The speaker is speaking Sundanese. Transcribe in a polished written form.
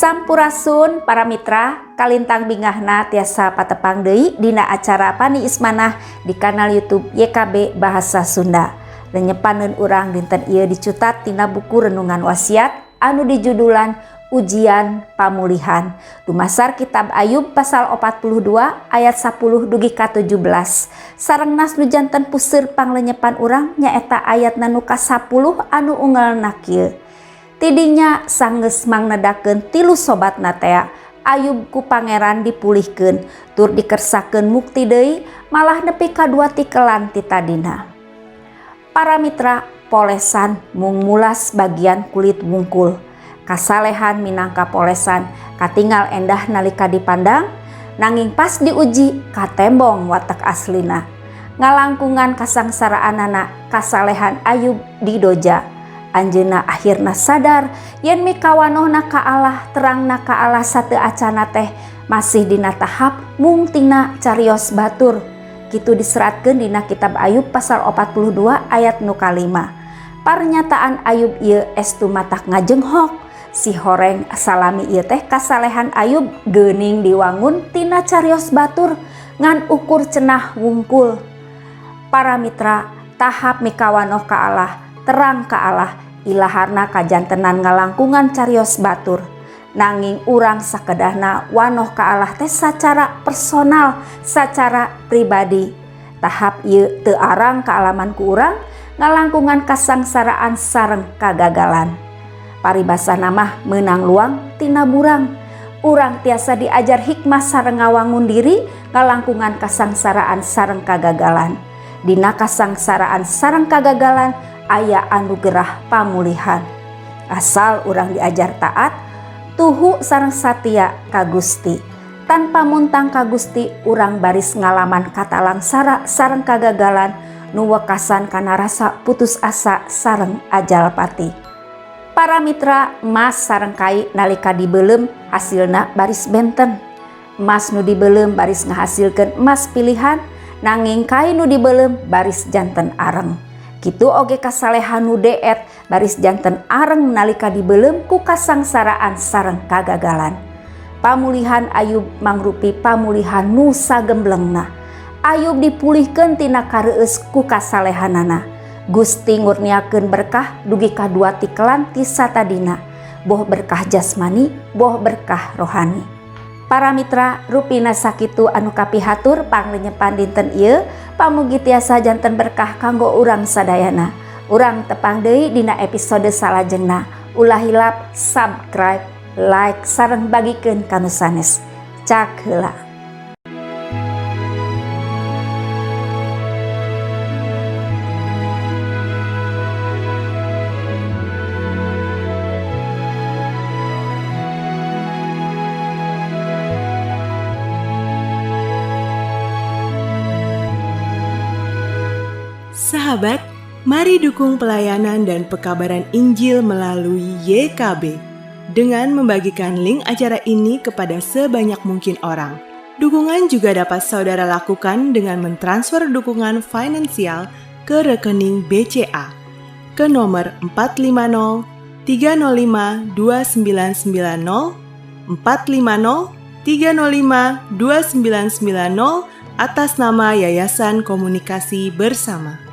Sampurasun para mitra, kalintang bingahna tiasa patepang deui dina acara Pani Ismanah di kanal YouTube YKB Bahasa Sunda. Lenyepaneun urang dinten ieu dicutat tina buku Renungan Wasiat anu dijudulan Ujian Pamulihan. Dumasar kitab Ayub pasal 42 ayat 10 dugi ka 17. Sareng nas nu janten puseur panglenyepan urang nyaeta ayat nu ka-10 anu unggelna kieu. Tidinya sanggeus mangnedakeun tilu sobatna tea, Ayub ku Pangeran dipulihkeun tur dikersakeun mukti deui, malah nepi ka dua tikelan ti tadina. Para mitra, polesan mung mulas bagian kulit wungkul. Kasalehan minangka polesan katingal endah nalika dipandang, nanging pas diuji katembong watak aslina. Ngalangkungan kasangsaraanana, kasalehan Ayub didoja. Anjeunna akhirna sadar yen mikawanohna ka Allah, terangna ka Allah sateu acana teh masih dina tahap mung tina carios batur. Kitu diseratkeun dina kitab Ayub pasal 42 ayat nu kalima. Parnyataan Ayub ieu estu matak ngajenghok. Si horeng salami ieu teh kasalehan Ayub geuning diwangun tina carios batur ngan ukur cenah wungkul. Para mitra, tahap mikawanoh ka Allah, terang ka Allah, ilaharna kajantenan ngalangkungan carios batur. Nanging urang sakedahna wanoh ka Allah teh sacara personal, sacara pribadi. Tahap ieu teu arang kaalaman ku urang ngalangkungan kasangsaraan sareng kagagalan. Paribasana mah meunang luang tina burang. Urang tiasa diajar hikmah sareng ngawangun diri ngalangkungan kasangsaraan sareng kagagalan. Dina kasangsaraan sareng kagagalan aya anugerah pamulihan. Asal urang diajar taat, tuhu sareng satia ka Gusti. Tanpa muntang ka Gusti, urang baris ngalaman katalangsara sareng kagagalan nu wekasan kana rasa putus asa sareng ajal pati. Para mitra, emas sareng kai nalika dibeuleum hasilna baris benten. Emas nu dibeuleum baris ngahasilkeun emas pilihan, nanging kai nu dibeuleum baris janten areng. Kitu oge kasalehan nu deet baris janten areng nalika dibeuleum ku kasangsaraan sareng kagagalan. Pamulihan Ayub mangrupi pamulihan nu sagemblengna. Ayub dipulihkeun tina kareueus ku kasalehanana. Gusti ngurniakeun berkah dugi ka dua tikelan ti satadina, boh berkah jasmani, boh berkah rohani. Para mitra, rupina sakitu anu kapihatur panglenyepan dinten ieu, pamugi tiasa janten berkah kanggo urang sadayana. Urang tepang deui dina episode salajengna. Ulah hilap subscribe, like, sareng bagikeun ka nu sanes. Cak heula. Sahabat, mari dukung pelayanan dan pekabaran Injil melalui YKB dengan membagikan link acara ini kepada sebanyak mungkin orang. Dukungan juga dapat saudara lakukan dengan mentransfer dukungan finansial ke rekening BCA ke nomor 450 305 2990 450 305 2990 atas nama Yayasan Komunikasi Bersama.